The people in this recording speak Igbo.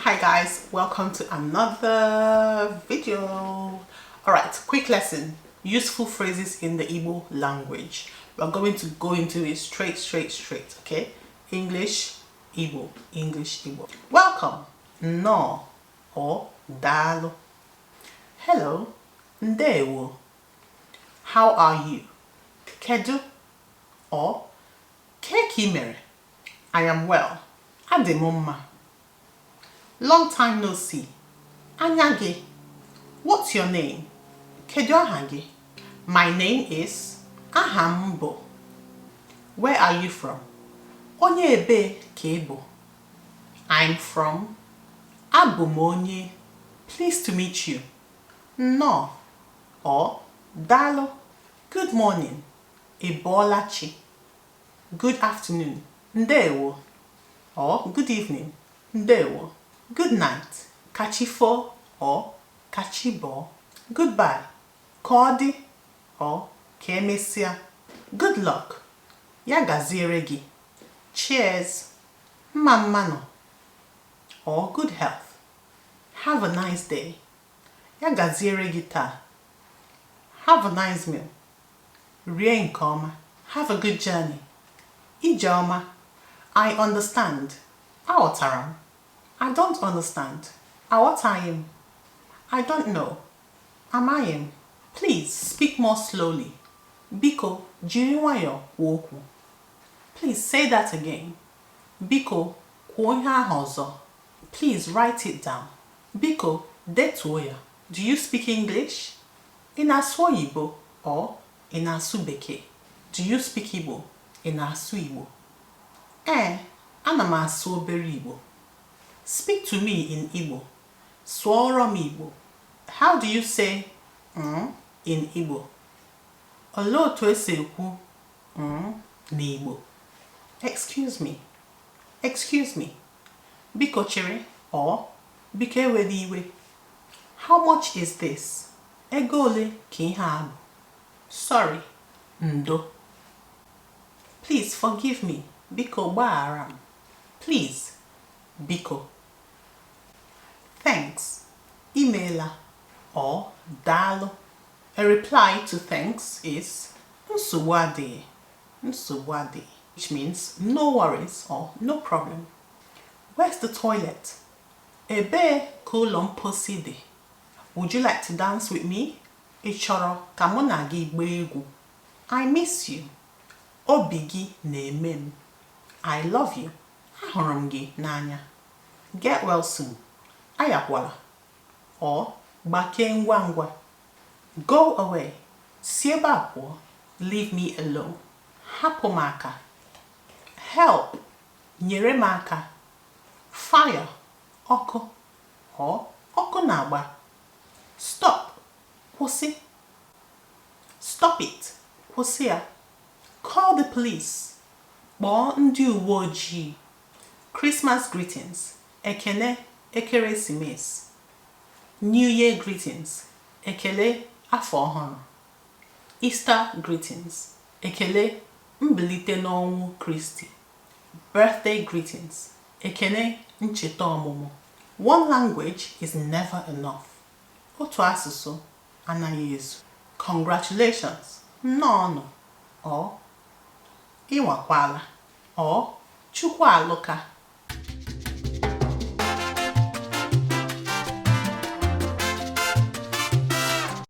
Hi guys, welcome to another video. All right, quick lesson: useful phrases in the Igbo language. We're going to go into it straight, straight, straight. Okay, English, Igbo, English, Igbo. Welcome, nnọọ or daalụ. Hello, ndewo. How are you? Kedu or kee ka ị mere? I am well. Adị m mma. Long time no see. Anya gị. What's your name? Kedu aha gị? My name is. Aha m bụ. Where are you from? Onye ebe ka ị bụ? I'm from. Abụ m onye. Pleased to meet you. Nnọọ or daalụ. Good morning. Ị bọọla chi? Good afternoon. Ndewo or good evening. Ndewo. Good night. Ka chi foo or ka chi bọọ. Goodbye. Ka ọ dị or ka emesịa. Good luck. Ya gaziere gị. Cheers. Mma mma nụ or good health. Have a nice day. Ya gaziere gị taa. Have a nice meal. Rie nke ọma. Have a good journey. Ije ọma. I understand. Aghọtara m. I don't understand. Aghọtaghị m. I don't know. Amaghị m. Please speak more slowly. Biko, jiri nwayọọ kwuo okwu. Please say that again. Biko, kwuo ihe ahụ ọzọ. Please write it down. Biko, detuo ya. Do you speak English? Ị na-asụ oyibo or ị na-asụ bekee? Do you speak Igbo? Ị na-asụ Igbo? Ee, ana m asụ obere Igbo. Speak to me in Igbo. Sụọrọ m Igbo. How do you say in Igbo? Olee otu esi ekwu n'Igbo? Excuse me. Excuse me. Biko chere or biko ewela iwe. How much is this? Ego ole ka ihe a bụ? Sorry. Ndo. Please forgive me. Biko gbaghara m. Please. Biko. Thanks. Imeela or daalụ. A reply to thanks is nsogbu adịghị. Nsogbu adịghị, which means no worries or no problem. Where's the toilet? Ebee ka ụlọ mposi dị? Would you like to dance with me? Ị chọrọ ka mụ na gị gbaa egwu? I miss you. Obi gị na-eme m. I love you. Ahụrụ m gị n'anya. Get well soon. Ayakwala or gbakee ngwa ngwa. Go away. Si ebe a pụọ. Leave me alone. Hapụ m aka. Help. Nyere m aka. Fire. Ọkụ or ọkụ na-agba. Stop. Kwụsị. Stop it. Kwụsị ya. Call the police. Kpọọ ndị uwe ojii. Christmas greetings. Ekele ekeresimesi. New Year greetings. Ekele afọ ọhụrụ. Easter greetings. Ekele mbilite n'ọnwụ Kristi. Birthday greetings. Ekele ncheta ọmụmụ. One language is never enough. Otu asụsụ anaghị ezu. Congratulations. Nnọọ or ịnwakwala or Chukwu alụka.